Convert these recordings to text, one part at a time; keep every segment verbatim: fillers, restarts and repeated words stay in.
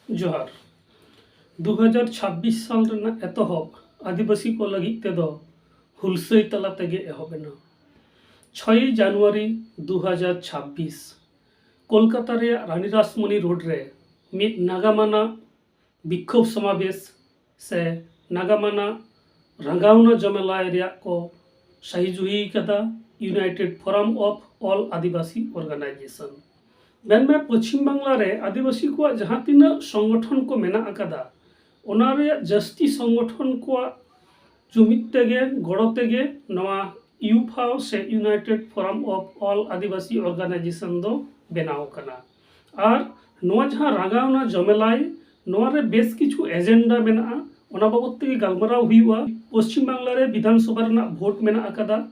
ᱡᱚᱦᱟᱨ᱾ ᱫᱩ ᱦᱟᱡᱟᱨ ᱪᱷᱟᱵᱵᱤᱥ ᱥᱟᱞ ᱨᱮᱱᱟᱜ ᱮᱛᱚᱦᱚᱵ ᱟᱹᱫᱤᱵᱟᱹᱥᱤ ᱠᱚ ᱞᱟᱹᱜᱤᱫ ᱛᱮᱫᱚ ᱦᱩᱞᱥᱟᱹᱭ ᱛᱟᱞᱟ ᱛᱮᱜᱮ ᱮᱦᱚᱵ ᱮᱱᱟ᱾ ᱪᱷᱚᱭ ᱡᱟᱱᱩᱣᱟᱨᱤ ᱫᱩ ᱦᱟᱡᱟᱨ ᱪᱷᱟᱵᱵᱤᱥ, ᱠᱳᱞᱠᱟᱛᱟ ᱨᱮᱭᱟᱜ ᱨᱟᱱᱤ ᱨᱟᱥᱢᱚᱱᱤ ᱨᱳᱰ ᱨᱮ ᱢᱤᱫ ᱱᱟᱜᱟᱢ ᱟᱱᱟᱜ ᱵᱤᱠᱠᱷᱳᱵ ᱥᱚᱢᱟᱵᱮᱥ ᱥᱮ ᱱᱟᱜᱟᱢ ᱟᱱᱟᱜ ᱨᱟᱸᱜᱟᱣᱱᱟ ᱡᱚᱢᱮᱞᱟᱭ ᱨᱮᱭᱟᱜ ᱠᱚ ᱥᱟᱹᱦᱤ ᱡᱩᱦᱤ ᱟᱠᱟᱫᱟ, United Forum of All Adivasi Organization᱾ ᱢᱮᱱᱢᱮ, ᱯᱚᱪᱷᱤᱢ ᱵᱟᱝᱞᱟ ᱨᱮ ᱟᱹᱫᱤᱵᱟᱹᱥᱤ ᱠᱚᱣᱟᱜ ᱡᱟᱦᱟᱸ ᱛᱤᱱᱟᱹᱜ ᱥᱚᱝᱜᱚᱴᱷᱚᱱ ᱠᱚ ᱢᱮᱱᱟᱜ ᱟᱠᱟᱫᱟ, ᱚᱱᱟ ᱨᱮᱭᱟᱜ ᱡᱟᱹᱥᱛᱤ ᱥᱚᱝᱜᱚᱴᱷᱚᱱ ᱠᱚᱣᱟᱜ ᱡᱩᱢᱤᱫ ᱛᱮᱜᱮ, ᱜᱚᱲᱚ ᱛᱮᱜᱮ ᱱᱚᱣᱟ ᱭᱩᱯᱷᱟᱣ ᱥᱮ United Forum of All Adivasi Organization ᱫᱚ ᱵᱮᱱᱟᱣ ᱟᱠᱟᱱᱟ᱾ ᱟᱨ ᱱᱚᱣᱟ ᱡᱟᱦᱟᱸ ᱨᱟᱸᱜᱟᱣᱱᱟ ᱡᱚᱢᱮᱞᱟᱭ, ᱱᱚᱣᱟ ᱨᱮ ᱵᱮᱥ ᱠᱤᱪᱷᱩ ᱮᱡᱮᱱᱰᱟ ᱢᱮᱱᱟᱜᱼᱟ, ᱚᱱᱟ ᱵᱟᱵᱚᱫ ᱛᱮᱜᱮ ᱜᱟᱞᱢᱟᱨᱟᱣ ᱦᱩᱭᱩᱜᱼᱟ᱾ ᱯᱚᱪᱷᱤᱢ ᱵᱟᱝᱞᱟ ᱨᱮ ᱵᱤᱫᱷᱟᱱ ᱥᱚᱵᱷᱟ ᱨᱮᱱᱟᱜ ᱵᱷᱳᱴ ᱢᱮᱱᱟᱜ ᱟᱠᱟᱫᱟ,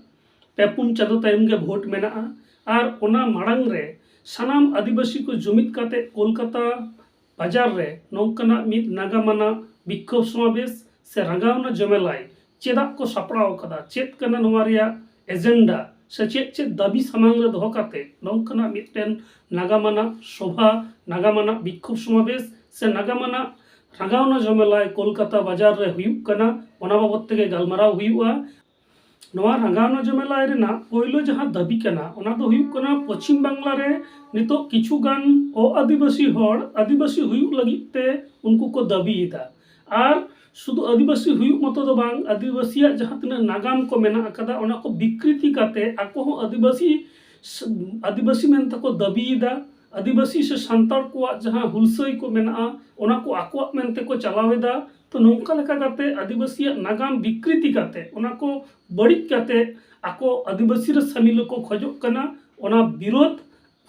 ᱯᱮ ᱯᱩᱱ ᱪᱟᱸᱫᱳ ᱛᱟᱭᱚᱢ ᱜᱮ ᱵᱷᱳᱴ ᱢᱮᱱᱟᱜᱼᱟ᱾ ᱟᱨ ᱚᱱᱟ ᱢᱟᱲᱟᱝ ᱨᱮ ᱥᱟᱱᱟᱢ ᱟᱹᱫᱤᱵᱟᱹᱥᱤ ᱠᱚ ᱡᱩᱢᱤᱫ ᱠᱟᱛᱮ ᱠᱳᱞᱠᱟᱛᱟ ᱵᱟᱡᱟᱨ ᱨᱮ ᱱᱚᱝᱠᱟᱱᱟᱜ ᱢᱤᱫ ᱱᱟᱜᱟᱢ ᱟᱱᱟᱜ ᱵᱤᱠᱠᱷᱳᱵ ᱥᱚᱢᱟᱵᱮᱥ ᱥᱮ ᱨᱟᱸᱜᱟᱣᱱᱟ ᱡᱚᱢᱮᱞᱟᱭ ᱪᱮᱫᱟᱜ ᱠᱚ ᱥᱟᱯᱲᱟᱣ ᱟᱠᱟᱫᱟ, ᱪᱮᱫ ᱠᱟᱱᱟ ᱱᱚᱣᱟ ᱨᱮᱭᱟᱜ ᱮᱡᱮᱱᱰᱟ, ᱥᱮ ᱪᱮᱫ ᱪᱮᱫ ᱫᱟᱹᱵᱤ ᱥᱟᱢᱟᱝ ᱨᱮ ᱫᱚᱦᱚ ᱠᱟᱛᱮ ᱱᱚᱝᱠᱟᱱᱟᱜ ᱢᱤᱫᱴᱮᱱ ᱱᱟᱜᱟᱢ ᱟᱱᱟᱜ ᱥᱚᱵᱷᱟ, ᱱᱟᱜᱟᱢ ᱟᱱᱟᱜ ᱵᱤᱠᱠᱷᱳᱵ ᱥᱚᱢᱟᱵᱮᱥ ᱥᱮ ᱱᱟᱜᱟᱢ ᱟᱱᱟᱜ ᱨᱟᱸᱜᱟᱣᱱᱟ ᱡᱚᱢᱮᱞᱟᱭ ᱠᱳᱞᱠᱟᱛᱟ ᱵᱟᱡᱟᱨ ᱨᱮ ᱦᱩᱭᱩᱜ ᱠᱟᱱᱟ, ᱚᱱᱟ ᱵᱟᱵᱚᱫ ᱛᱮᱜᱮ ᱜᱟᱞᱢᱟᱨᱟᱣ ᱦᱩᱭᱩᱜᱼᱟ᱾ ᱱᱚᱣᱟ ᱨᱟᱸᱜᱟᱣᱱᱟ ᱡᱚᱢᱮᱞᱟᱭ ᱨᱮᱱᱟᱜ ᱯᱳᱭᱞᱳ ᱡᱟᱦᱟᱸ ᱫᱟᱹᱵᱤ ᱠᱟᱱᱟ, ᱚᱱᱟ ᱫᱚ ᱦᱩᱭᱩᱜ ᱠᱟᱱᱟ ᱯᱚᱪᱷᱤᱢ ᱵᱟᱝᱞᱟ ᱨᱮ ᱱᱤᱛᱚᱜ ᱠᱤᱪᱷᱩ ᱜᱟᱱ ᱚ-ᱟᱹᱫᱤᱵᱟᱹᱥᱤ ᱦᱚᱲ ᱟᱹᱫᱤᱵᱟᱹᱥᱤ ᱦᱩᱭᱩᱜ ᱞᱟᱹᱜᱤᱫ ᱛᱮ ᱩᱱᱠᱩ ᱠᱚ ᱫᱟᱹᱵᱤᱭᱮᱫᱟ᱾ ᱟᱨ ᱥᱩᱫᱷᱩ ᱟᱹᱫᱤᱵᱟᱹᱥᱤ ᱦᱩᱭᱩᱜ ᱢᱚᱛᱚ ᱫᱚ ᱵᱟᱝ, ᱟᱹᱫᱤᱵᱟᱹᱥᱤᱭᱟᱜ ᱡᱟᱦᱟᱸ ᱛᱤᱱᱟᱹᱜ ᱱᱟᱜᱟᱢ ᱠᱚ ᱢᱮᱱᱟᱜ ᱟᱠᱟᱫᱟ, ᱚᱱᱟ ᱠᱚ ᱵᱤᱠᱨᱤᱛᱤ ᱠᱟᱛᱮ ᱟᱠᱚ ᱦᱚᱸ ᱟᱹᱫᱤᱵᱟᱹᱥᱤ, ᱟᱹᱫᱤᱵᱟᱹᱥᱤ ᱢᱮᱱᱛᱮ ᱠᱚ ᱫᱟᱹᱵᱤᱭᱮᱫᱟ᱾ ᱟᱹᱫᱤᱵᱟᱹᱥᱤ ᱥᱮ ᱥᱟᱱᱛᱟᱲ ᱠᱚᱣᱟᱜ ᱡᱟᱦᱟᱸ ᱦᱩᱞᱥᱟᱹᱭ ᱠᱚ ᱢᱮᱱᱟᱜᱼᱟ, ᱚᱱᱟ ᱠᱚ ᱟᱠᱚᱣᱟᱜ ᱢᱮᱱᱛᱮ ᱠᱚ ᱪᱟᱞᱟᱣ ᱮᱫᱟ᱾ ᱛᱚ, ᱱᱚᱝᱠᱟ ᱞᱮᱠᱟ ᱠᱟᱛᱮ ᱟᱹᱫᱤᱵᱟᱹᱥᱤᱭᱟᱜ ᱱᱟᱜᱟᱢ ᱵᱤᱠᱨᱤᱛᱤ ᱠᱟᱛᱮ, ᱚᱱᱟ ᱠᱚ ᱵᱟᱹᱲᱤᱡ ᱠᱟᱛᱮ ᱟᱠᱚ ᱟᱹᱫᱤᱵᱟᱹᱥᱤ ᱨᱮ ᱥᱟᱹᱢᱤᱞ ᱠᱚ ᱠᱷᱚᱡᱚᱜ ᱠᱟᱱᱟ᱾ ᱚᱱᱟ ᱵᱤᱨᱳᱫᱷ,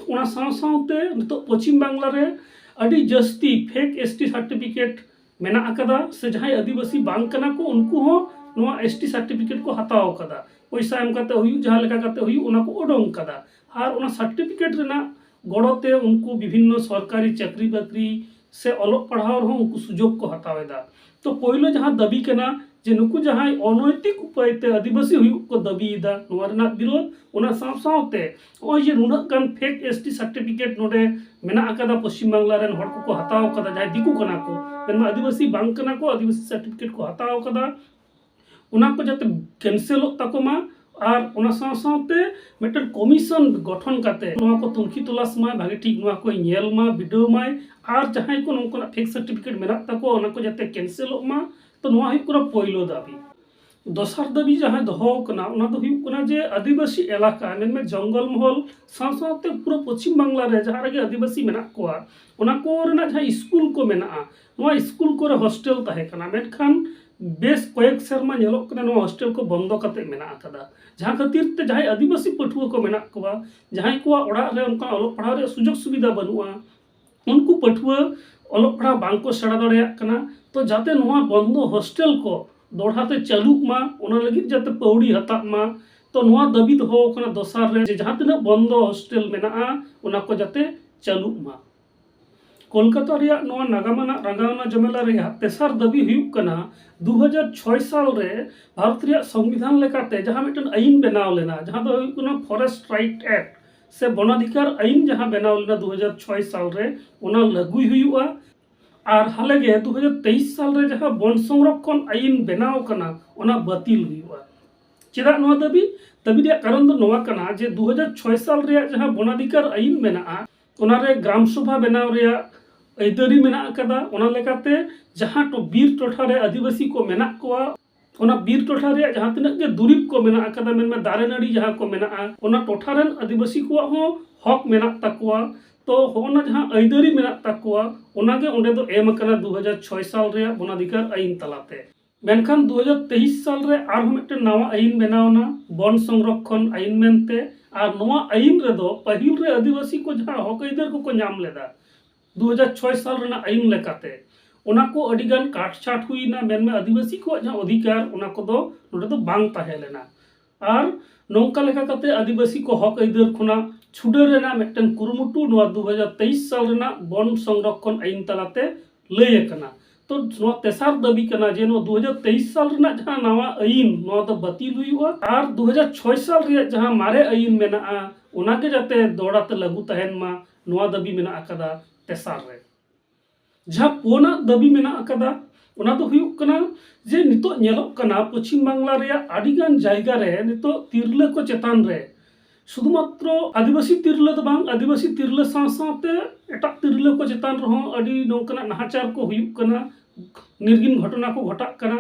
ᱚᱱᱟ ᱥᱟᱶ ᱥᱟᱶᱛᱮ ᱱᱤᱛᱚᱜ ᱯᱚᱪᱷᱤᱢ ᱵᱟᱝᱞᱟ ᱨᱮ ᱟᱹᱰᱤ ᱡᱟᱹᱥᱛᱤ ᱯᱷᱮᱠ ᱮᱥ ᱴᱤ ᱥᱟᱨᱴᱤᱯᱷᱤᱠᱮᱴ ᱢᱮᱱᱟᱜ ᱟᱠᱟᱫᱟ, ᱥᱮ ᱡᱟᱦᱟᱸᱭ ᱟᱹᱫᱤᱵᱟᱹᱥᱤ ᱵᱟᱝ ᱠᱟᱱᱟ ᱠᱚ, ᱩᱱᱠᱩ ᱦᱚᱸ ᱱᱚᱣᱟ ᱮᱥ ᱴᱤ ᱥᱟᱨᱴᱤᱯᱷᱤᱠᱮᱴ ᱠᱚ ᱦᱟᱛᱟᱣ ᱟᱠᱟᱫᱟ᱾ ᱯᱚᱭᱥᱟ ᱮᱢ ᱠᱟᱛᱮ ᱦᱩᱭᱩᱜ, ᱡᱟᱦᱟᱸ ᱞᱮᱠᱟ ᱠᱟᱛᱮ ᱦᱩᱭᱩᱜ, ᱚᱱᱟ ᱠᱚ ᱩᱰᱩᱝ ᱟᱠᱟᱫᱟ᱾ ᱟᱨ ᱚᱱᱟ ᱥᱟᱨᱴᱤᱯᱷᱤᱠᱮᱴ ᱨᱮᱱᱟᱜ ᱜᱚᱲᱚ ᱛᱮ ᱩᱱᱠᱩ ᱵᱤᱵᱷᱤᱱᱱᱚ ᱥᱚᱨᱠᱟᱨᱤ ᱪᱟᱹᱠᱨᱤ ᱵᱟᱹᱠᱨᱤ ᱥᱮ ᱚᱞᱚᱜ ᱯᱟᱲᱦᱟᱣ ᱨᱮᱦᱚᱸ ᱩᱱᱠᱩ ᱥᱩᱡᱳᱜᱽ ᱠᱚ ᱦᱟᱛᱟᱣ ᱮᱫᱟ᱾ ᱛᱚ, ᱯᱳᱭᱞᱳ ᱡᱟᱦᱟᱸ ᱫᱟᱹᱵᱤ ᱠᱟᱱᱟ, ᱡᱮ ᱱᱩᱠᱩ ᱡᱟᱦᱟᱸᱭ ᱚᱱᱚᱭᱛᱤᱠ ᱩᱯᱟᱹᱭ ᱛᱮ ᱟᱹᱫᱤᱵᱟᱹᱥᱤ ᱦᱩᱭᱩᱜ ᱠᱚ ᱫᱟᱹᱵᱤᱭᱮᱫᱟ, ᱱᱚᱣᱟ ᱨᱮᱱᱟᱜ ᱵᱤᱨᱳᱫᱷ᱾ ᱚᱱᱟ ᱥᱟᱶ ᱥᱟᱶᱛᱮ ᱱᱚᱜᱼᱚᱭ ᱡᱮ ᱱᱩᱱᱟᱹᱜ ᱜᱟᱱ ᱯᱷᱮᱠ ᱮᱥ ᱴᱤ ᱥᱟᱨᱴᱤᱯᱷᱤᱠᱮᱴ ᱱᱚᱰᱮ ᱢᱮᱱᱟᱜ ᱟᱠᱟᱫᱟ ᱯᱚᱥᱪᱤᱢ ᱵᱟᱝᱞᱟ ᱨᱮᱱ ᱦᱚᱲ ᱠᱚᱠᱚ ᱦᱟᱛᱟᱣ ᱟᱠᱟᱫᱟ, ᱡᱟᱦᱟᱸᱭ ᱫᱤᱠᱩ ᱠᱟᱱᱟ ᱠᱚ, ᱢᱮᱱᱢᱟ ᱟᱹᱫᱤᱵᱟᱹᱥᱤ ᱵᱟᱝ ᱠᱟᱱᱟ ᱠᱚ, ᱟᱹᱫᱤᱵᱟᱹᱥᱤ ᱥᱟᱨᱴᱤᱯᱷᱤᱠᱮᱴ ᱠᱚ ᱦᱟᱛᱟᱣ ᱟᱠᱟᱫᱟ, ᱚᱱᱟ ᱠᱚ ᱡᱟᱛᱮ ᱠᱮᱱᱥᱮᱞᱚᱜ ᱛᱟᱠᱚ ᱢᱟ᱾ ᱟᱨ ᱚᱱᱟ ᱥᱟᱶ ᱥᱟᱶᱛᱮ ᱢᱤᱫᱴᱮᱱ ᱠᱚᱢᱤᱥᱚᱱ ᱜᱚᱴᱷᱚᱱ ᱠᱟᱛᱮ ᱱᱚᱣᱟ ᱠᱚ ᱛᱩᱱᱠᱷᱤ ᱛᱚᱞᱟᱥ ᱢᱟᱭ, ᱵᱷᱟᱜᱮ ᱴᱷᱤᱠ ᱱᱚᱣᱟ ᱠᱚᱭ ᱧᱮᱞ ᱢᱟ, ᱵᱤᱰᱟᱹᱣ ᱢᱟᱭ᱾ ᱟᱨ ᱡᱟᱦᱟᱸᱭ ᱠᱚ ᱱᱚᱝᱠᱟᱱᱟᱜ ᱯᱷᱮᱠ ᱥᱟᱨᱴᱤᱯᱷᱤᱠᱮᱴ ᱢᱮᱱᱟᱜ ᱛᱟᱠᱚᱣᱟ, ᱚᱱᱟ ᱠᱚ ᱡᱟᱛᱮ ᱠᱮᱱᱥᱮᱞᱚᱜ ᱢᱟ᱾ ᱛᱚ ᱱᱚᱣᱟ ᱦᱩᱭᱩᱜ ᱠᱟᱱᱟ ᱯᱳᱭᱞᱳ ᱫᱟᱹᱵᱤ᱾ ᱫᱚᱥᱟᱨ ᱫᱟᱹᱵᱤ ᱡᱟᱦᱟᱸ ᱫᱚᱦᱚ ᱠᱟᱱᱟ, ᱚᱱᱟ ᱫᱚ ᱦᱩᱭᱩᱜ ᱠᱟᱱᱟ ᱡᱮ ᱟᱹᱫᱤᱵᱟᱹᱥᱤ ᱮᱞᱟᱠᱟ, ᱢᱮᱱᱢᱮ ᱡᱚᱝᱜᱚᱞ ᱢᱚᱦᱚᱞ ᱥᱟᱶ ᱥᱟᱶᱛᱮ ᱯᱩᱨᱟᱹ ᱯᱚᱪᱷᱤᱢ ᱵᱟᱝᱞᱟ ᱨᱮ ᱡᱟᱦᱟᱸ ᱨᱮᱜᱮ ᱟᱹᱫᱤᱵᱟᱹᱥᱤ ᱢᱮᱱᱟᱜ ᱠᱚᱣᱟ, ᱚᱱᱟ ᱠᱚ ᱨᱮᱱᱟᱜ ᱡᱟᱦᱟᱸ ᱥᱠᱩᱞ ᱠᱚ ᱢᱮᱱᱟᱜᱼᱟ, ᱱᱚᱣᱟ ᱥᱠᱩᱞ ᱠᱚᱨᱮ ᱦᱳᱥᱴᱮᱞ ᱛᱟᱦᱮᱸ ᱠᱟᱱᱟ, ᱢᱮᱱᱠᱷᱟᱱ ᱵᱮᱥ ᱠᱚᱭᱮᱠ ᱥᱮᱨᱢᱟ ᱧᱮᱞᱚᱜ ᱠᱟᱱᱟ ᱱᱚᱣᱟ ᱦᱳᱥᱴᱮᱞ ᱠᱚ ᱵᱚᱱᱫᱚ ᱠᱟᱛᱮ ᱢᱮᱱᱟᱜ ᱟᱠᱟᱫᱟ, ᱡᱟᱦᱟᱸ ᱠᱷᱟᱹᱛᱤᱨ ᱛᱮ ᱡᱟᱦᱟᱸᱭ ᱟᱹᱫᱤᱵᱟᱹᱥᱤ ᱯᱟᱹᱴᱷᱩᱣᱟᱹ ᱠᱚ ᱢᱮᱱᱟᱜ ᱠᱚᱣᱟ, ᱡᱟᱦᱟᱸᱭ ᱠᱚᱣᱟᱜ ᱚᱲᱟᱜ ᱨᱮ ᱚᱱᱠᱟ ᱚᱞᱚᱜ ᱯᱟᱲᱦᱟᱣ ᱨᱮᱭᱟᱜ ᱥᱩᱡᱳᱜᱽ ᱥᱩᱵᱤᱫᱷᱟ ᱵᱟᱹᱱᱩᱜᱼᱟ, ᱩᱱᱠᱩ ᱯᱟᱹᱴᱷᱩᱣᱟᱹ ᱚᱞᱚᱜ ᱯᱟᱲᱦᱟᱣ ᱵᱟᱝ ᱠᱚ ᱥᱮᱬᱟ ᱫᱟᱲᱮᱭᱟᱜ ᱠᱟᱱᱟ᱾ ᱛᱚ ᱡᱟᱛᱮ ᱱᱚᱣᱟ ᱵᱚᱱᱫᱚ ᱦᱳᱥᱴᱮᱞ ᱠᱚ ᱫᱚᱲᱦᱟ ᱛᱮ ᱪᱟᱹᱞᱩᱜ ᱢᱟ, ᱚᱱᱟ ᱞᱟᱹᱜᱤᱫ ᱡᱟᱛᱮ ᱯᱟᱹᱣᱲᱤ ᱦᱟᱛᱟᱜ ᱢᱟ᱾ ᱛᱚ ᱱᱚᱣᱟ ᱫᱟᱹᱵᱤ ᱫᱚᱦᱚ ᱠᱟᱱᱟ ᱫᱚᱥᱟᱨ ᱨᱮ, ᱡᱮ ᱡᱟᱦᱟᱸ ᱛᱤᱱᱟᱹᱜ ᱵᱚᱱᱫᱚ ᱦᱳᱥᱴᱮᱞ ᱢᱮᱱᱟᱜᱼᱟ, ᱚᱱᱟ ᱠᱚ ᱡᱟᱛᱮ ᱪᱟᱹᱞᱩᱜ ᱢᱟ᱾ ᱠᱳᱞᱠᱟᱛᱟ ᱨᱮᱭᱟᱜ ᱱᱚᱣᱟ ᱱᱟᱜᱟᱢ ᱟᱱᱟᱜ ᱨᱟᱸᱜᱟᱣᱱᱟ ᱡᱚᱢᱮᱞᱟ ᱨᱮᱭᱟᱜ ᱛᱮᱥᱟᱨ ᱫᱟᱹᱵᱤ ᱦᱩᱭᱩᱜ ᱠᱟᱱᱟ, ᱫᱩ ᱦᱟᱡᱟᱨ ᱪᱷᱚᱭ ᱥᱟᱞ ᱨᱮ ᱵᱷᱟᱨᱚᱛ ᱨᱮᱭᱟᱜ ᱥᱚᱝᱵᱤᱫᱷᱟᱱ ᱞᱮᱠᱟᱛᱮ ᱡᱟᱦᱟᱸ ᱢᱤᱫᱴᱮᱱ ᱟᱹᱭᱤᱱ ᱵᱮᱱᱟᱣ ᱞᱮᱱᱟ, ᱡᱟᱦᱟᱸ ᱫᱚ ᱦᱩᱭᱩᱜ ᱠᱟᱱᱟ ᱯᱷᱚᱨᱮᱥᱴ ᱨᱟᱭᱤᱴ ᱮᱠᱴ ᱥᱮ ᱵᱚᱱᱟᱫᱷᱤᱠᱟᱨ ᱟᱹᱭᱤᱱ ᱡᱟᱦᱟᱸ ᱵᱮᱱᱟᱣ ᱞᱮᱱᱟ ᱫᱩ ᱦᱟᱡᱟᱨ ᱪᱷᱚᱭ ᱥᱟᱞ ᱨᱮ, ᱚᱱᱟ ᱞᱟᱹᱜᱩᱭ ᱦᱩᱭᱩᱜᱼᱟ᱾ ᱟᱨ ᱦᱟᱞᱮ ᱜᱮ ᱫᱩ ᱦᱟᱡᱟᱨ ᱛᱮᱭᱤᱥ ᱥᱟᱞ ᱨᱮ ᱡᱟᱦᱟᱸ ᱵᱚᱱ ᱥᱚᱝᱨᱚᱠᱷᱚᱱ ᱟᱹᱭᱤᱱ ᱵᱮᱱᱟᱣ ᱠᱟᱱᱟ, ᱚᱱᱟ ᱵᱟᱹᱛᱤᱞ ᱦᱩᱭᱩᱜᱼᱟ᱾ ᱪᱮᱫᱟᱜ ᱱᱚᱣᱟ ᱫᱟᱹᱵᱤ? ᱫᱟᱹᱵᱤ ᱨᱮᱭᱟᱜ ᱠᱟᱨᱚᱱ ᱫᱚ ᱱᱚᱣᱟ ᱠᱟᱱᱟ ᱡᱮ ᱫᱩ ᱦᱟᱡᱟᱨ ᱪᱷᱚᱭ ᱥᱟᱞ ᱨᱮᱭᱟᱜ ᱡᱟᱦᱟᱸ ᱵᱚᱱᱟᱫᱷᱤᱠᱟᱨ ᱟᱹᱭᱤᱱ ᱢᱮᱱᱟᱜᱼᱟ, ᱚᱱᱟ ᱨᱮ ᱜᱨᱟᱢ ᱥᱚᱵᱷᱟ ᱵᱮᱱᱟᱣ ᱨᱮᱭᱟᱜ ᱟᱹᱭᱫᱟᱹᱨᱤ ᱢᱮᱱᱟᱜ ᱟᱠᱟᱫᱟ᱾ ᱚᱱᱟ ᱞᱮᱠᱟᱛᱮ ᱡᱟᱦᱟᱸ ᱴᱚ-, ᱵᱤᱨ ᱴᱚᱴᱷᱟ ᱨᱮ ᱟᱹᱫᱤᱵᱟᱹᱥᱤ ᱠᱚ ᱢᱮᱱᱟᱜ ᱠᱚᱣᱟ, ᱚᱱᱟ ᱵᱤᱨ ᱴᱚᱴᱷᱟ ᱨᱮᱭᱟᱜ ᱡᱟᱦᱟᱸ ᱛᱤᱱᱟᱹᱜ ᱜᱮ ᱫᱩᱨᱤᱵᱽ ᱠᱚ ᱢᱮᱱᱟᱜ ᱟᱠᱟᱫᱟ, ᱢᱮᱱᱢᱮ ᱫᱟᱨᱮ ᱱᱟᱹᱲᱤ ᱡᱟᱦᱟᱸ ᱠᱚ ᱢᱮᱱᱟᱜᱼᱟ, ᱚᱱᱟ ᱴᱚᱴᱷᱟ ᱨᱮᱱ ᱟᱹᱫᱤᱵᱟᱹᱥᱤ ᱠᱚᱣᱟᱜ ᱦᱚᱸ ᱦᱚᱠ ᱢᱮᱱᱟᱜ ᱛᱟᱠᱚᱣᱟ᱾ ᱛᱚ ᱦᱚᱸᱜᱼᱚ ᱱᱟ ᱡᱟᱦᱟᱸ ᱟᱹᱭᱫᱟᱹᱨᱤ ᱢᱮᱱᱟᱜ ᱛᱟᱠᱚᱣᱟ, ᱚᱱᱟ ᱜᱮ ᱚᱸᱰᱮ ᱫᱚ ᱮᱢ ᱟᱠᱟᱱᱟ ᱫᱩ ᱦᱟᱡᱟᱨ ᱪᱷᱚᱭ ᱥᱟᱞ ᱨᱮᱭᱟᱜ ᱵᱚᱱᱟᱫᱷᱤᱠᱟᱨ ᱟᱹᱭᱤᱱ ᱛᱟᱞᱟᱛᱮ᱾ ᱢᱮᱱᱠᱷᱟᱱ ᱫᱩ ᱦᱟᱡᱟᱨ ᱛᱮᱭᱤᱥ ᱥᱟᱞ ᱨᱮ ᱟᱨᱦᱚᱸ ᱢᱤᱫᱴᱮᱱ ᱱᱟᱣᱟ ᱟᱹᱭᱤᱱ ᱵᱮᱱᱟᱣ ᱮᱱᱟ, ᱵᱚᱱ ᱥᱚᱝᱨᱚᱠᱷᱚᱱ ᱟᱹᱭᱤᱱ ᱢᱮᱱᱛᱮ᱾ ᱟᱨ ᱱᱚᱣᱟ ᱟᱹᱭᱤᱱ ᱨᱮᱫᱚ ᱯᱟᱹᱦᱤᱞ ᱨᱮ ᱟᱹᱫᱤᱵᱟᱹᱥᱤ ᱠᱚ ᱡᱟᱦᱟᱸ ᱦᱚᱠ ᱟᱹᱭᱫᱟᱹᱨ ᱠᱚᱠᱚ ᱧᱟᱢ ᱞᱮᱫᱟ ᱫᱩ ᱦᱟᱡᱟᱨ ᱪᱷᱚᱭ ᱥᱟᱞ ᱨᱮᱱᱟᱜ ᱟᱹᱭᱤᱱ ᱞᱮᱠᱟᱛᱮ, ᱚᱱᱟ ᱠᱚ ᱟᱹᱰᱤ ᱜᱟᱱ ᱠᱟᱴ ᱪᱷᱟᱴ ᱦᱩᱭ ᱮᱱᱟ, ᱢᱮᱱᱢᱮ ᱟᱹᱫᱤᱵᱟᱹᱥᱤ ᱠᱚᱣᱟᱜ ᱡᱟᱦᱟᱸ ᱚᱫᱷᱤᱠᱟᱨ, ᱚᱱᱟ ᱠᱚᱫᱚ ᱱᱚᱰᱮ ᱫᱚ ᱵᱟᱝ ᱛᱟᱦᱮᱸ ᱞᱮᱱᱟ᱾ ᱟᱨ ᱱᱚᱝᱠᱟ ᱞᱮᱠᱟ ᱠᱟᱛᱮ ᱟᱹᱫᱤᱵᱟᱹᱥᱤ ᱠᱚ ᱦᱚᱠ ᱟᱹᱭᱫᱟᱹᱨ ᱠᱷᱚᱱᱟᱜ ᱪᱷᱩᱰᱟᱹᱨ ᱨᱮᱱᱟᱜ ᱢᱤᱫᱴᱮᱱ ᱠᱩᱨᱩᱢᱩᱴᱩ ᱱᱚᱣᱟ ᱫᱩ ᱦᱟᱡᱟᱨ ᱛᱮᱭᱤᱥ ᱥᱟᱞ ᱨᱮᱱᱟᱜ ᱵᱚᱱ ᱥᱚᱝᱨᱚᱠᱷᱚᱱ ᱟᱹᱭᱤᱱ ᱛᱟᱞᱟᱛᱮ ᱞᱟᱹᱭ ᱟᱠᱟᱱᱟ᱾ ᱛᱚ ᱱᱚᱣᱟ ᱛᱮᱥᱟᱨ ᱫᱟᱹᱵᱤ ᱠᱟᱱᱟ ᱡᱮ ᱱᱚᱣᱟ ᱫᱩ ᱦᱟᱡᱟᱨ ᱛᱮᱭᱤᱥ ᱥᱟᱞ ᱨᱮᱱᱟᱜ ᱡᱟᱦᱟᱸ ᱱᱟᱣᱟ ᱟᱹᱭᱤᱱ, ᱱᱚᱣᱟ ᱫᱚ ᱵᱟᱹᱛᱤᱞ ᱦᱩᱭᱩᱜᱼᱟ ᱟᱨ ᱫᱩ ᱦᱟᱡᱟᱨ ᱪᱷᱚᱭ ᱥᱟᱞ ᱨᱮᱭᱟᱜ ᱡᱟᱦᱟᱸ ᱢᱟᱨᱮ ᱟᱹᱭᱤᱱ ᱢᱮᱱᱟᱜᱼᱟ, ᱚᱱᱟᱜᱮ ᱡᱟᱛᱮ ᱫᱚᱦᱲᱟ ᱛᱮ ᱞᱟᱹᱜᱩ ᱛᱟᱦᱮᱱ ᱢᱟ, ᱱᱚᱣᱟ ᱫᱟᱹᱵᱤ ᱢᱮᱱᱟᱜ ᱟᱠᱟᱫᱟ ᱛᱮᱥᱟᱨ ᱨᱮ᱾ ᱡᱟᱦᱟᱸ ᱯᱩᱱᱟᱜ ᱫᱟᱹᱵᱤ ᱢᱮᱱᱟᱜ ᱟᱠᱟᱫᱟ, ᱚᱱᱟ ᱫᱚ ᱦᱩᱭᱩᱜ ᱠᱟᱱᱟ ᱡᱮ ᱱᱤᱛᱚᱜ ᱧᱮᱞᱚᱜ ᱠᱟᱱᱟ ᱯᱚᱪᱷᱤᱢ ᱵᱟᱝᱞᱟ ᱨᱮᱭᱟᱜ ᱟᱹᱰᱤᱜᱟᱱ ᱡᱟᱭᱜᱟ ᱨᱮ ᱱᱤᱛᱚᱜ ᱛᱤᱨᱞᱟᱹ ᱠᱚ ᱪᱮᱛᱟᱱ ᱨᱮ, ᱥᱩᱫᱷᱩᱢᱟᱛᱨᱚ ᱟᱹᱫᱤᱵᱟᱹᱥᱤ ᱛᱤᱨᱞᱟᱹ ᱫᱚ ᱵᱟᱝ, ᱟᱹᱫᱤᱵᱟᱹᱥᱤ ᱛᱤᱨᱞᱟᱹ ᱥᱟᱶ ᱥᱟᱶᱛᱮ ᱮᱴᱟᱜ ᱛᱤᱨᱞᱟᱹ ᱠᱚ ᱪᱮᱛᱟᱱ ᱨᱮᱦᱚᱸ ᱟᱹᱰᱤ ᱱᱚᱝᱠᱟᱱᱟᱜ ᱱᱟᱦᱟᱪᱟᱨ ᱠᱚ ᱦᱩᱭᱩᱜ ᱠᱟᱱᱟ, ᱱᱤᱨᱜᱤᱱ ᱜᱷᱚᱴᱚᱱᱟ ᱠᱚ ᱜᱷᱚᱴᱟᱜ ᱠᱟᱱᱟ,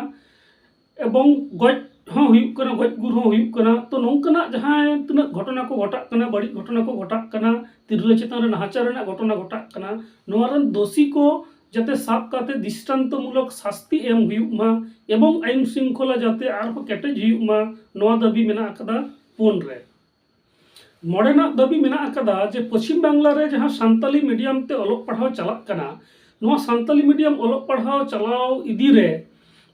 ᱮᱵᱚᱝ ᱜᱚᱡ ᱦᱚᱸ ᱦᱩᱭᱩᱜ ᱠᱟᱱᱟ, ᱜᱚᱡ ᱜᱩᱨ ᱦᱚᱸ ᱦᱩᱭᱩᱜ ᱠᱟᱱᱟ᱾ ᱛᱚ ᱱᱚᱝᱠᱟᱱᱟᱜ ᱡᱟᱦᱟᱸ ᱛᱤᱱᱟᱹᱜ ᱜᱷᱚᱴᱚᱱᱟ ᱠᱚ ᱜᱷᱚᱴᱟᱜ ᱠᱟᱱᱟ, ᱵᱟᱹᱲᱤᱡ ᱜᱷᱚᱴᱚᱱᱟ ᱠᱚ ᱜᱷᱚᱴᱟᱜ ᱠᱟᱱᱟ, ᱛᱤᱨᱞᱟᱹ ᱪᱮᱛᱟᱱ ᱨᱮ ᱱᱟᱦᱟᱪᱟᱨ ᱨᱮᱱᱟᱜ ᱜᱷᱚᱴᱚᱱᱟ ᱜᱷᱚᱴᱟᱜ ᱠᱟᱱᱟ, ᱱᱚᱣᱟ ᱨᱮᱱ ᱫᱳᱥᱤ ᱠᱚ ᱡᱟᱛᱮ ᱥᱟᱵ ᱠᱟᱛᱮ ᱫᱨᱤᱥᱴᱟᱱᱛᱚᱢᱩᱞᱚᱠ ᱥᱟᱥᱛᱤ ᱮᱢ ᱦᱩᱭᱩᱜ ᱢᱟ ᱮᱵᱚᱝ ᱟᱹᱭᱤᱱ ᱥᱨᱤᱝᱠᱷᱚᱞᱟ ᱡᱟᱛᱮ ᱟᱨᱦᱚᱸ ᱠᱮᱴᱮᱡ ᱦᱩᱭᱩᱜ ᱢᱟ, ᱱᱚᱣᱟ ᱫᱟᱹᱵᱤ ᱢᱮᱱᱟᱜ ᱟᱠᱟᱫᱟ ᱯᱩᱱ ᱨᱮ᱾ ᱢᱚᱬᱮᱱᱟᱜ ᱫᱟᱹᱵᱤ ᱢᱮᱱᱟᱜ ᱟᱠᱟᱫᱟ ᱡᱮ ᱯᱚᱪᱷᱤᱢ ᱵᱟᱝᱞᱟ ᱨᱮ ᱡᱟᱦᱟᱸ ᱥᱟᱱᱛᱟᱞᱤ ᱢᱤᱰᱤᱭᱟᱢ ᱛᱮ ᱚᱞᱚᱜ ᱯᱟᱲᱦᱟᱣ ᱪᱟᱞᱟᱜ ᱠᱟᱱᱟ, ᱱᱚᱣᱟ ᱥᱟᱱᱛᱟᱞᱤ ᱢᱤᱰᱤᱭᱟᱢ ᱚᱞᱚᱜ ᱯᱟᱲᱦᱟᱣ ᱪᱟᱞᱟᱣ ᱤᱫᱤ ᱨᱮ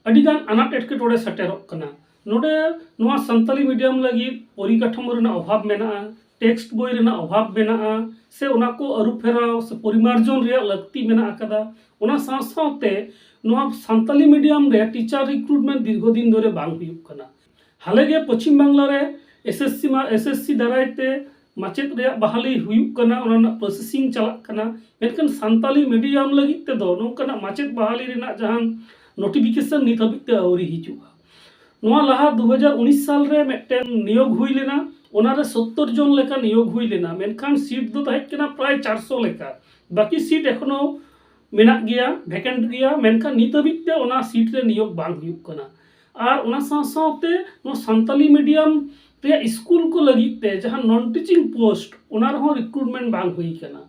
ᱟᱹᱰᱤᱜᱟᱱ ᱟᱱᱟᱴ ᱮᱴᱠᱮᱴᱚᱬᱮ ᱥᱮᱴᱮᱨᱚᱜ ᱠᱟᱱᱟ᱾ ᱱᱚᱰᱮ ᱱᱚᱣᱟ ᱥᱟᱱᱛᱟᱞᱤ ᱢᱤᱰᱤᱭᱟᱢ ᱞᱟᱹᱜᱤᱫ ᱯᱚᱨᱤᱠᱟᱴᱷᱟᱢᱳ ᱨᱮᱱᱟᱜ ᱚᱵᱷᱟᱵᱽ ᱢᱮᱱᱟᱜᱼᱟ, ᱴᱮᱠᱥᱴ ᱵᱳᱭ ᱨᱮᱱᱟᱜ ᱚᱵᱷᱟᱵᱽ ᱢᱮᱱᱟᱜᱼᱟ, ᱥᱮ ᱚᱱᱟ ᱠᱚ ᱟᱹᱨᱩ ᱯᱷᱮᱨᱟᱣ ᱥᱮ ᱯᱚᱨᱤᱢᱟᱨᱡᱚᱱ ᱨᱮᱭᱟᱜ ᱞᱟᱹᱠᱛᱤ ᱢᱮᱱᱟᱜ ᱟᱠᱟᱫᱟ᱾ ᱚᱱᱟ ᱥᱟᱶ ᱥᱟᱶᱛᱮ ᱱᱚᱣᱟ ᱥᱟᱱᱛᱟᱞᱤ ᱢᱤᱰᱤᱭᱟᱢ ᱨᱮ ᱴᱤᱪᱟᱨ ᱨᱤᱠᱨᱩᱴᱢᱮᱱᱴ ᱫᱤᱨᱜᱷᱚ ᱫᱤᱱ ᱫᱷᱚᱨᱮ ᱵᱟᱝ ᱦᱩᱭᱩᱜ ᱠᱟᱱᱟ᱾ ᱦᱟᱞᱮ ᱜᱮ ᱯᱚᱪᱷᱤᱢ ᱵᱟᱝᱞᱟ ᱨᱮ ᱮᱥ ᱮᱥ ᱥᱤ ᱢᱟ, ᱮᱥ ᱮᱥ ᱥᱤ ᱫᱟᱨᱟᱭ ᱛᱮ ᱢᱟᱪᱮᱫ ᱨᱮᱭᱟᱜ ᱵᱟᱦᱟᱞᱤ ᱦᱩᱭᱩᱜ ᱠᱟᱱᱟ, ᱚᱱᱟ ᱨᱮᱱᱟᱜ ᱯᱨᱚᱥᱮᱥᱤᱝ ᱪᱟᱞᱟᱜ ᱠᱟᱱᱟ, ᱢᱮᱱᱠᱷᱟᱱ ᱥᱟᱱᱛᱟᱞᱤ ᱢᱤᱰᱤᱭᱟᱢ ᱞᱟᱹᱜᱤᱫ ᱛᱮᱫᱚ ᱱᱚᱝᱠᱟᱱᱟᱜ ᱢᱟᱪᱮᱫ ᱵᱟᱦᱟᱞᱤ ᱨᱮᱱᱟᱜ ᱡᱟᱦᱟᱱ ᱱᱳᱴᱤᱯᱷᱤᱠᱮᱥᱚᱱ ᱱᱤᱛ ᱦᱟᱹᱵᱤᱡ ᱛᱮ ᱟᱹᱣᱨᱤ ᱦᱤᱡᱩᱜᱼᱟ᱾ ᱱᱚᱣᱟ ᱞᱟᱦᱟ ᱫᱩ ᱦᱟᱡᱟᱨ ᱩᱱᱤᱥ ᱥᱟᱞ ᱨᱮ ᱢᱤᱫᱴᱮᱱ ᱱᱤᱭᱳᱜᱽ ᱦᱩᱭ ᱞᱮᱱᱟ, ᱚᱱᱟ ᱨᱮ ᱥᱚᱛᱛᱚᱨ ᱡᱚᱱ ᱞᱮᱠᱟ ᱱᱤᱭᱳᱜᱽ ᱦᱩᱭ ᱞᱮᱱᱟ, ᱢᱮᱱᱠᱷᱟᱱ ᱥᱤᱴ ᱫᱚ ᱛᱟᱦᱮᱸ ᱠᱟᱱᱟ ᱯᱨᱟᱭ ᱪᱟᱨᱥᱚ ᱞᱮᱠᱟ᱾ ᱵᱟᱹᱠᱤ ᱥᱤᱴ ᱮᱠᱷᱚᱱᱳ ᱢᱮᱱᱟᱜ ᱜᱮᱭᱟ, ᱵᱷᱮᱠᱮᱱᱴ ᱜᱮᱭᱟ, ᱢᱮᱱᱠᱷᱟᱱ ᱱᱤᱛ ᱦᱟᱹᱵᱤᱡ ᱛᱮ ᱚᱱᱟ ᱥᱤᱴ ᱨᱮ ᱱᱤᱭᱳᱜᱽ ᱵᱟᱝ ᱦᱩᱭᱩᱜ ᱠᱟᱱᱟ᱾ ᱟᱨ ᱚᱱᱟ ᱥᱟᱶ ᱥᱟᱶᱛᱮ ᱱᱚᱣᱟ ᱥᱟᱱᱛᱟᱞᱤ ᱢᱤᱰᱤᱭᱟᱢ ᱨᱮᱭᱟᱜ ᱥᱠᱩᱞ ᱠᱚ ᱞᱟᱹᱜᱤᱫ ᱛᱮ ᱡᱟᱦᱟᱸ ᱱᱚᱱ ᱴᱤᱪᱤᱝ ᱯᱳᱥᱴ, ᱚᱱᱟ ᱨᱮᱦᱚᱸ ᱨᱤᱠᱨᱩᱴᱢᱮᱱᱴ ᱵᱟᱝ ᱦᱩᱭ ᱠᱟᱱᱟ᱾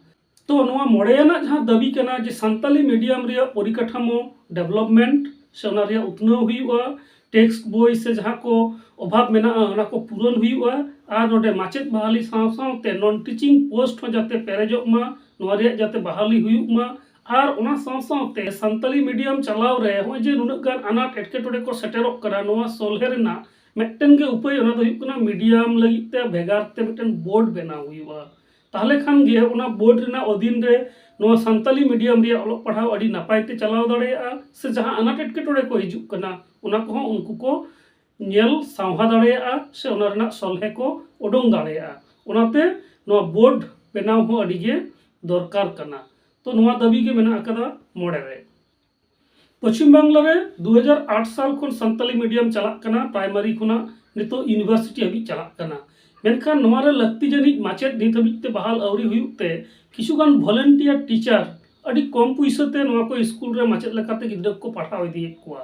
ᱛᱚ ᱱᱚᱣᱟ ᱢᱚᱬᱮᱭᱟᱱᱟᱜ ᱡᱟᱦᱟᱸ ᱫᱟᱹᱵᱤ ᱠᱟᱱᱟ ᱡᱮ ᱥᱟᱱᱛᱟᱞᱤ ᱢᱤᱰᱤᱭᱟᱢ ᱨᱮᱭᱟᱜ ᱯᱚᱨᱤᱠᱟᱴᱷᱟᱢᱳ ᱰᱮᱵᱷᱞᱚᱯᱢᱮᱱᱴ ᱥᱮ ᱚᱱᱟ ᱨᱮᱭᱟᱜ ᱩᱛᱱᱟᱹᱣ ᱦᱩᱭᱩᱜᱼᱟ, ᱴᱮᱠᱥᱴ ᱵᱳᱭ ᱥᱮ ᱡᱟᱦᱟᱸ ᱠᱚ ᱚᱵᱷᱟᱵᱽ ᱢᱮᱱᱟᱜᱼᱟ ᱚᱱᱟ ᱠᱚ ᱯᱩᱨᱚᱱ ᱦᱩᱭᱩᱜᱼᱟ, ᱟᱨ ᱱᱚᱰᱮ ᱢᱟᱪᱮᱫ ᱵᱟᱦᱟᱞᱤ ᱥᱟᱶ ᱥᱟᱶᱛᱮ ᱱᱚᱱ ᱴᱤᱪᱤᱝ ᱯᱳᱥᱴ ᱦᱚᱸ ᱡᱟᱛᱮ ᱯᱮᱨᱮᱡᱚᱜ ᱢᱟ, ᱱᱚᱣᱟ ᱨᱮᱭᱟᱜ ᱡᱟᱛᱮ ᱵᱟᱦᱟᱞᱤ ᱦᱩᱭᱩᱜ ᱢᱟ᱾ ᱟᱨ ᱚᱱᱟ ᱥᱟᱶ ᱥᱟᱶᱛᱮ ᱥᱟᱱᱛᱟᱞᱤ ᱢᱤᱰᱤᱭᱟᱢ ᱪᱟᱞᱟᱣ ᱨᱮ ᱱᱚᱜᱼᱚᱭ ᱡᱮ ᱱᱩᱱᱟᱹᱜ ᱜᱟᱱ ᱟᱱᱟᱴ ᱮᱴᱠᱮᱴᱚᱬᱮ ᱠᱚ ᱥᱮᱴᱮᱨᱚᱜ ᱠᱟᱱᱟ, ᱱᱚᱣᱟ ᱥᱚᱞᱦᱮ ᱨᱮᱱᱟᱜ ᱢᱤᱫᱴᱮᱱ ᱜᱮ ᱩᱯᱟᱹᱭ, ᱚᱱᱟ ᱫᱚ ᱦᱩᱭᱩᱜ ᱠᱟᱱᱟ ᱢᱤᱰᱤᱭᱟᱢ ᱞᱟᱹᱜᱤᱫ ᱛᱮ ᱵᱷᱮᱜᱟᱨ ᱛᱮ ᱢᱤᱫᱴᱮᱱ ᱵᱳᱨᱰ ᱵᱮᱱᱟᱣ ᱦᱩᱭᱩᱜᱼᱟ᱾ ᱛᱟᱦᱚᱞᱮ ᱠᱷᱟᱱ ᱜᱮ ᱚᱱᱟ ᱵᱳᱨᱰ ᱨᱮᱱᱟᱜ ᱚᱫᱷᱤᱱ ᱨᱮ ᱱᱚᱣᱟ ᱥᱟᱱᱛᱟᱞᱤ ᱢᱤᱰᱤᱭᱟᱢ ᱨᱮᱭᱟᱜ ᱚᱞᱚᱜ ᱯᱟᱲᱦᱟᱣ ᱟᱹᱰᱤ ᱱᱟᱯᱟᱭ ᱛᱮ ᱪᱟᱞᱟᱣ ᱫᱟᱲᱮᱭᱟᱜᱼᱟ, ᱥᱮ ᱡᱟᱦᱟᱸ ᱟᱱᱟᱴ ᱮᱴᱠᱮᱴᱚᱬᱮ ᱠᱚ ᱦᱤᱡᱩᱜ ᱠᱟᱱᱟ, ᱚᱱᱟ ᱠᱚᱦᱚᱸ ᱩᱱᱠᱩ ᱠᱚ ᱧᱮᱞ ᱥᱟᱶᱦᱟ ᱫᱟᱲᱮᱭᱟᱜᱼᱟ, ᱥᱮ ᱚᱱᱟ ᱨᱮᱱᱟᱜ ᱥᱚᱞᱦᱮ ᱠᱚ ᱩᱰᱩᱝ ᱫᱟᱲᱮᱭᱟᱜᱼᱟ᱾ ᱚᱱᱟᱛᱮ ᱱᱚᱣᱟ ᱵᱳᱨᱰ ᱵᱮᱱᱟᱣ ᱦᱚᱸ ᱟᱹᱰᱤ ᱜᱮ ᱫᱚᱨᱠᱟᱨ ᱠᱟᱱᱟ᱾ ᱛᱚ, ᱱᱚᱣᱟ ᱫᱟᱹᱵᱤ ᱜᱮ ᱢᱮᱱᱟᱜ ᱟᱠᱟᱫᱟ ᱢᱚᱬᱮ ᱨᱮ᱾ ᱯᱚᱪᱷᱤᱢ ᱵᱟᱝᱞᱟ ᱨᱮ ᱫᱩ ᱦᱟᱡᱟᱨ ᱟᱴ ᱥᱟᱞ ᱠᱷᱚᱱ ᱥᱟᱱᱛᱟᱞᱤ ᱢᱤᱰᱤᱭᱟᱢ ᱪᱟᱞᱟᱜ ᱠᱟᱱᱟ, ᱯᱨᱟᱭᱢᱟᱨᱤ ᱠᱷᱚᱱᱟᱜ ᱱᱤᱛᱚᱜ ᱤᱭᱩᱱᱤᱵᱷᱟᱨᱥᱤᱴᱤ ᱦᱟᱹᱵᱤᱡ ᱪᱟᱞᱟᱜ ᱠᱟᱱᱟ᱾ ᱢᱮᱱᱠᱷᱟᱱ ᱱᱚᱣᱟ ᱨᱮ ᱞᱟᱹᱠᱛᱤ ᱡᱟᱹᱱᱤᱡ ᱢᱟᱪᱮᱫ ᱱᱤᱛ ᱦᱟᱹᱵᱤᱡ ᱛᱮ ᱵᱟᱦᱟᱞ ᱟᱹᱣᱨᱤ ᱦᱩᱭᱩᱜ ᱛᱮ ᱠᱤᱪᱷᱩᱜᱟᱱ ᱵᱷᱚᱞᱮᱱᱴᱤᱭᱟᱨ ᱴᱤᱪᱟᱨ ᱟᱹᱰᱤ ᱠᱚᱢ ᱯᱩᱭᱥᱟᱹ ᱛᱮ ᱱᱚᱣᱟ ᱠᱚ ᱥᱠᱩᱞ ᱨᱮ ᱢᱟᱪᱮᱫ ᱞᱮᱠᱟᱛᱮ ᱜᱤᱫᱽᱨᱟᱹ ᱠᱚ ᱯᱟᱲᱦᱟᱣ ᱤᱫᱤᱭᱮᱫ ᱠᱚᱣᱟ᱾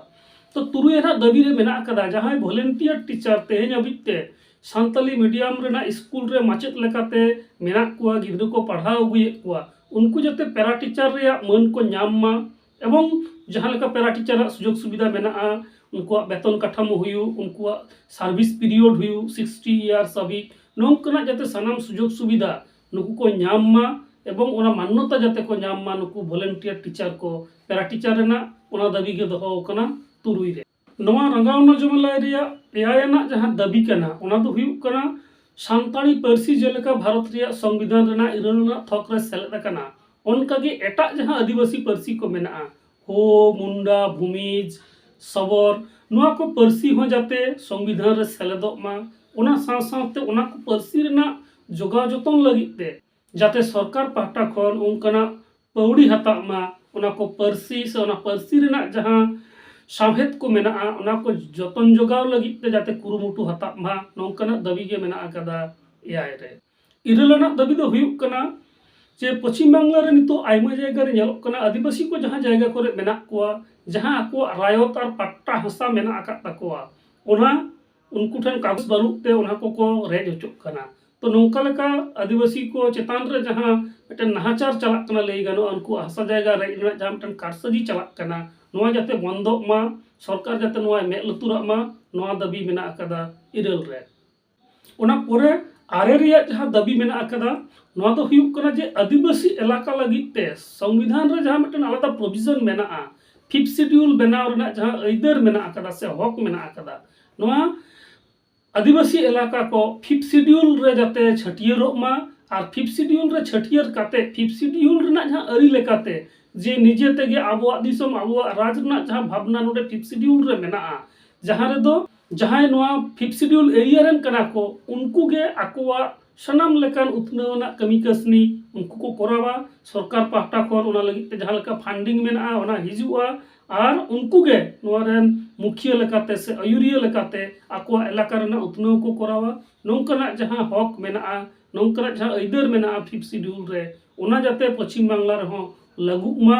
ᱛᱚ, ᱛᱩᱨᱩᱭ ᱟᱱᱟᱜ ᱫᱟᱹᱵᱤ ᱨᱮ ᱢᱮᱱᱟᱜ ᱟᱠᱟᱫᱟ, ᱡᱟᱦᱟᱸᱭ ᱵᱷᱚᱞᱮᱱᱴᱤᱭᱟᱨ ᱴᱤᱪᱟᱨ ᱛᱮᱦᱮᱧ ᱦᱟᱹᱵᱤᱡ ᱛᱮ ᱥᱟᱱᱛᱟᱞᱤ ᱢᱤᱰᱤᱭᱟᱢ ᱨᱮᱱᱟᱜ ᱥᱠᱩᱞ ᱨᱮ ᱢᱟᱪᱮᱫ ᱞᱮᱠᱟᱛᱮ ᱢᱮᱱᱟᱜ ᱠᱚᱣᱟ, ᱜᱤᱫᱽᱨᱟᱹ ᱠᱚ ᱯᱟᱲᱦᱟᱣ ᱟᱹᱜᱩᱭᱮᱫ ᱠᱚᱣᱟ, ᱩᱱᱠᱩ ᱡᱟᱛᱮ ᱯᱮᱨᱟ ᱴᱤᱪᱟᱨ ᱨᱮᱭᱟᱜ ᱢᱟᱹᱱ ᱠᱚ ᱧᱟᱢ ᱢᱟ, ᱮᱵᱚᱝ ᱡᱟᱦᱟᱸ ᱞᱮᱠᱟ ᱯᱮᱨᱟ ᱴᱤᱪᱟᱨᱟᱜ ᱥᱩᱡᱳᱜᱽ ᱥᱩᱵᱤᱫᱷᱟ ᱢᱮᱱᱟᱜᱼᱟ, ᱩᱱᱠᱩᱣᱟᱜ ᱵᱮᱛᱚᱱ ᱠᱟᱴᱷᱟᱢᱳ ᱦᱩᱭᱩᱜ, ᱩᱱᱠᱩᱣᱟᱜ ᱥᱟᱨᱵᱷᱤᱥ ᱯᱤᱨᱤᱭᱳᱰ ᱦᱩᱭᱩᱜ, ᱥᱤᱠᱥᱴᱤ ᱤᱭᱟᱨᱥ ᱦᱟᱹᱵᱤᱡ, ᱱᱚᱝᱠᱟᱱᱟᱜ ᱡᱟᱛᱮ ᱥᱟᱱᱟᱢ ᱥᱩᱡᱳᱜᱽ ᱥᱩᱵᱤᱫᱷᱟ ᱱᱩᱠᱩ ᱠᱚ ᱧᱟᱢ ᱢᱟ ᱮᱵᱚᱝ ᱚᱱᱟ ᱢᱟᱱᱱᱚᱛᱟ ᱡᱟᱛᱮ ᱠᱚ ᱧᱟᱢ ᱢᱟ ᱱᱩᱠᱩ ᱵᱷᱚᱞᱮᱱᱴᱤᱭᱟᱨ ᱴᱤᱪᱟᱨ ᱠᱚ, ᱯᱮᱨᱟ ᱴᱤᱪᱟᱨ ᱨᱮᱱᱟᱜ ᱚᱱᱟ ᱫᱟᱹᱵᱤ ᱜᱮ ᱫᱚᱦᱚ ᱟᱠᱟᱱᱟ ᱛᱩᱨᱩᱭ ᱨᱮ᱾ ᱱᱚᱣᱟ ᱨᱟᱸᱜᱟᱣᱱᱟ ᱡᱚᱢᱮᱞᱟᱭ ᱨᱮᱭᱟᱜ ᱮᱭᱟᱭ ᱟᱱᱟᱜ ᱡᱟᱦᱟᱸ ᱫᱟᱹᱵᱤ ᱠᱟᱱᱟ, ᱚᱱᱟ ᱫᱚ ᱦᱩᱭᱩᱜ ᱠᱟᱱᱟ ᱥᱟᱱᱛᱟᱲᱤ ᱯᱟᱹᱨᱥᱤ ᱡᱮᱞᱮᱠᱟ ᱵᱷᱟᱨᱚᱛ ᱨᱮᱭᱟᱜ ᱥᱚᱝᱵᱤᱫᱷᱟᱱ ᱨᱮᱱᱟᱜ ᱤᱨᱟᱹᱞ ᱟᱱᱟᱜ ᱛᱷᱚᱠ ᱨᱮ ᱥᱮᱞᱮᱫ ᱟᱠᱟᱱᱟ, ᱚᱱᱠᱟᱜᱮ ᱮᱴᱟᱜ ᱡᱟᱦᱟᱸ ᱟᱹᱫᱤᱵᱟᱹᱥᱤ ᱯᱟᱹᱨᱥᱤ ᱠᱚ ᱢᱮᱱᱟᱜᱼᱟ, ᱦᱳ, ᱢᱩᱱᱰᱟ, ᱵᱷᱩᱢᱤᱡᱽ, ᱥᱚᱵᱚᱨ, ᱱᱚᱣᱟ ᱠᱚ ᱯᱟᱹᱨᱥᱤ ᱦᱚᱸ ᱡᱟᱛᱮ ᱥᱚᱝᱵᱤᱫᱷᱟᱱ ᱨᱮ ᱥᱮᱞᱮᱫᱚᱜ ᱢᱟ, ᱚᱱᱟ ᱥᱟᱶ ᱥᱟᱶᱛᱮ ᱚᱱᱟ ᱠᱚ ᱯᱟᱹᱨᱥᱤ ᱨᱮᱱᱟᱜ ᱡᱚᱜᱟᱣ ᱡᱚᱛᱚᱱ ᱞᱟᱹᱜᱤᱫ ᱛᱮ ᱡᱟᱛᱮ ᱥᱚᱨᱠᱟᱨ ᱯᱟᱦᱴᱟ ᱠᱷᱚᱱ ᱚᱱᱠᱟᱱᱟᱜ ᱯᱟᱹᱣᱲᱤ ᱦᱟᱛᱟᱜ ᱢᱟ, ᱚᱱᱟ ᱠᱚ ᱯᱟᱹᱨᱥᱤ ᱥᱮ ᱚᱱᱟ ᱯᱟᱹᱨᱥᱤ ᱨᱮᱱᱟᱜ ᱡᱟᱦᱟᱸ ᱥᱟᱶᱦᱮᱫ ᱠᱚ ᱢᱮᱱᱟᱜᱼᱟ, ᱚᱱᱟ ᱠᱚ ᱡᱚᱛᱚᱱ ᱡᱚᱜᱟᱣ ᱞᱟᱹᱜᱤᱫ ᱛᱮ ᱡᱟᱛᱮ ᱠᱩᱨᱩᱢᱩᱴᱩ ᱦᱟᱛᱟᱜ ᱢᱟ, ᱱᱚᱝᱠᱟᱱᱟᱜ ᱫᱟᱹᱵᱤ ᱜᱮ ᱢᱮᱱᱟᱜ ᱟᱠᱟᱫᱟ ᱮᱭᱟᱭ ᱨᱮ᱾ ᱤᱨᱟᱹᱞ ᱟᱱᱟᱜ ᱫᱟᱹᱵᱤ ᱫᱚ ᱦᱩᱭᱩᱜ ᱠᱟᱱᱟ ᱡᱮ ᱯᱚᱪᱷᱤᱢ ᱵᱟᱝᱞᱟ ᱨᱮ ᱱᱤᱛᱚᱜ ᱟᱭᱢᱟ ᱡᱟᱭᱜᱟ ᱨᱮ ᱧᱮᱞᱚᱜ ᱠᱟᱱᱟ, ᱟᱹᱫᱤᱵᱟᱹᱥᱤ ᱠᱚ ᱡᱟᱦᱟᱸ ᱡᱟᱭᱜᱟ ᱠᱚᱨᱮ ᱢᱮᱱᱟᱜ ᱠᱚᱣᱟ, ᱡᱟᱦᱟᱸ ᱟᱠᱚᱣᱟᱜ ᱨᱟᱭᱚᱛ ᱟᱨ ᱯᱟᱴᱴᱟ ᱦᱟᱥᱟ ᱢᱮᱱᱟᱜ ᱟᱠᱟᱫ ᱛᱟᱠᱚᱣᱟ, ᱚᱱᱟ ᱩᱱᱠᱩ ᱴᱷᱮᱱ ᱠᱟᱜᱚᱡᱽ ᱵᱟᱹᱱᱩᱜ ᱛᱮ ᱚᱱᱟ ᱠᱚᱠᱚ ᱨᱮᱡ ᱦᱚᱪᱚᱜ ᱠᱟᱱᱟ᱾ ᱛᱚ, ᱱᱚᱝᱠᱟ ᱞᱮᱠᱟ ᱟᱹᱫᱤᱵᱟᱹᱥᱤ ᱠᱚ ᱪᱮᱛᱟᱱ ᱨᱮ ᱡᱟᱦᱟᱸ ᱢᱤᱫᱴᱮᱱ ᱱᱟᱦᱟᱪᱟᱨ ᱪᱟᱞᱟᱜ ᱠᱟᱱᱟ, ᱞᱟᱹᱭ ᱜᱟᱱᱚᱜᱼᱟ, ᱩᱱᱠᱩ ᱦᱟᱥᱟ ᱡᱟᱭᱜᱟ ᱨᱮᱡ ᱨᱮᱱᱟᱜ ᱡᱟᱦᱟᱸ ᱢᱤᱫᱴᱮᱱ ᱠᱟᱨᱥᱟᱡᱤ ᱪᱟᱞᱟᱜ ᱠᱟᱱᱟ, ᱱᱚᱣᱟ ᱡᱟᱛᱮ ᱵᱚᱱᱫᱚᱜ ᱢᱟ, ᱥᱚᱨᱠᱟᱨ ᱡᱟᱛᱮ ᱱᱚᱣᱟᱭ ᱢᱮᱫ ᱞᱩᱛᱩᱨᱟᱜ ᱢᱟ, ᱱᱚᱣᱟ ᱫᱟᱹᱵᱤ ᱢᱮᱱᱟᱜ ᱟᱠᱟᱫᱟ ᱤᱨᱟᱹᱞ ᱨᱮ᱾ ᱚᱱᱟ ᱯᱚᱨᱮ ᱟᱨᱮ ᱨᱮᱭᱟᱜ ᱡᱟᱦᱟᱸ ᱫᱟᱹᱵᱤ ᱢᱮᱱᱟᱜ ᱟᱠᱟᱫᱟ, ᱱᱚᱣᱟ ᱫᱚ ᱦᱩᱭᱩᱜ ᱠᱟᱱᱟ ᱡᱮ ᱟᱹᱫᱤᱵᱟᱹᱥᱤ ᱮᱞᱟᱠᱟ ᱞᱟᱹᱜᱤᱫ ᱛᱮ ᱥᱚᱝᱵᱤᱫᱷᱟᱱ ᱨᱮ ᱡᱟᱦᱟᱸ ᱢᱤᱫᱴᱮᱱ ᱟᱞᱟᱫᱟ ᱯᱨᱚᱵᱷᱤᱡᱚᱱ ᱢᱮᱱᱟᱜᱼᱟ, ᱯᱷᱤᱯᱛᱷ ᱥᱤᱰᱤᱭᱩᱞ ᱵᱮᱱᱟᱣ ᱨᱮᱱᱟᱜ ᱡᱟᱦᱟᱸ ᱟᱹᱭᱫᱟᱹᱨ ᱢᱮᱱᱟᱜ ᱟᱠᱟᱫᱟ ᱥᱮ ᱦᱚᱠ ᱢᱮᱱᱟᱜ ᱟᱠᱟᱫᱟ, ᱱᱚᱣᱟ ᱟᱹᱫᱤᱵᱟᱹᱥᱤ ᱮᱞᱟᱠᱟ ᱠᱚ ᱯᱷᱤᱯᱛᱷ ᱥᱤᱰᱤᱭᱩᱞ ᱨᱮ ᱡᱟᱛᱮ ᱪᱷᱟᱹᱴᱭᱟᱹᱨᱚᱜ ᱢᱟ ᱟᱨ ᱯᱷᱤᱯᱛᱷ ᱥᱤᱰᱤᱭᱩᱞ ᱨᱮ ᱪᱷᱟᱹᱴᱭᱟᱹᱨ ᱠᱟᱛᱮ ᱯᱷᱤᱯᱛᱷ ᱥᱤᱰᱤᱭᱩᱞ ᱨᱮᱱᱟᱜ ᱡᱟᱦᱟᱸ ᱟᱹᱨᱤ ᱞᱮᱠᱟᱛᱮ ᱡᱮ ᱱᱤᱡᱮ ᱛᱮᱜᱮ ᱟᱵᱚᱣᱟᱜ ᱫᱤᱥᱚᱢ, ᱟᱵᱚᱣᱟᱜ ᱨᱟᱡᱽ ᱨᱮᱱᱟᱜ ᱡᱟᱦᱟᱸ ᱵᱷᱟᱵᱽᱱᱟ ᱱᱚᱰᱮ ᱯᱷᱤᱯᱛᱷ ᱥᱤᱰᱤᱭᱩᱞ ᱨᱮ ᱢᱮᱱᱟᱜᱼᱟ, ᱡᱟᱦᱟᱸ ᱨᱮᱫᱚ ᱡᱟᱦᱟᱸᱭ ᱱᱚᱣᱟ ᱯᱷᱤᱯᱛᱷ ᱥᱤᱰᱤᱭᱩᱞ ᱮᱨᱤᱭᱟ ᱨᱮᱱ ᱠᱟᱱᱟ ᱠᱚ, ᱩᱱᱠᱩ ᱜᱮ ᱟᱠᱚᱣᱟᱜ ᱥᱟᱱᱟᱢ ᱞᱮᱠᱟᱱ ᱩᱛᱱᱟᱹᱣ ᱨᱮᱱᱟᱜ ᱠᱟᱹᱢᱤ ᱠᱟᱹᱥᱱᱤ ᱩᱱᱠᱩ ᱠᱚ ᱠᱚᱨᱟᱣᱟ᱾ ᱥᱚᱨᱠᱟᱨ ᱯᱟᱦᱴᱟ ᱠᱷᱚᱱ ᱚᱱᱟ ᱞᱟᱹᱜᱤᱫ ᱛᱮ ᱡᱟᱦᱟᱸ ᱞᱮᱠᱟ ᱯᱷᱟᱱᱰᱤᱝ ᱢᱮᱱᱟᱜᱼᱟ, ᱚᱱᱟ ᱦᱤᱡᱩᱜᱼᱟ᱾ ᱟᱨ ᱩᱱᱠᱩ ᱜᱮ ᱱᱚᱣᱟ ᱨᱮᱱ ᱢᱩᱠᱷᱤᱭᱟᱹ ᱞᱮᱠᱟᱛᱮ ᱥᱮ ᱟᱹᱭᱩᱨᱤᱭᱟᱹ ᱞᱮᱠᱟᱛᱮ ᱟᱠᱚᱣᱟᱜ ᱮᱞᱟᱠᱟ ᱨᱮᱱᱟᱜ ᱩᱛᱱᱟᱹᱣ ᱠᱚ ᱠᱚᱨᱟᱣᱟ᱾ ᱱᱚᱝᱠᱟᱱᱟᱜ ᱡᱟᱦᱟᱸ ᱦᱚᱠ ᱢᱮᱱᱟᱜᱼᱟ, ᱱᱚᱝᱠᱟᱱᱟᱜ ᱡᱟᱦᱟᱸ ᱟᱹᱭᱫᱟᱹᱨ ᱢᱮᱱᱟᱜᱼᱟ ᱯᱷᱤᱯᱛᱷ ᱥᱤᱰᱤᱭᱩᱞ ᱨᱮ, ᱚᱱᱟ ᱡᱟᱛᱮ ᱯᱚᱪᱷᱤᱢ ᱵᱟᱝᱞᱟ ᱨᱮᱦᱚᱸ ᱞᱟᱹᱜᱩᱜ ᱢᱟ,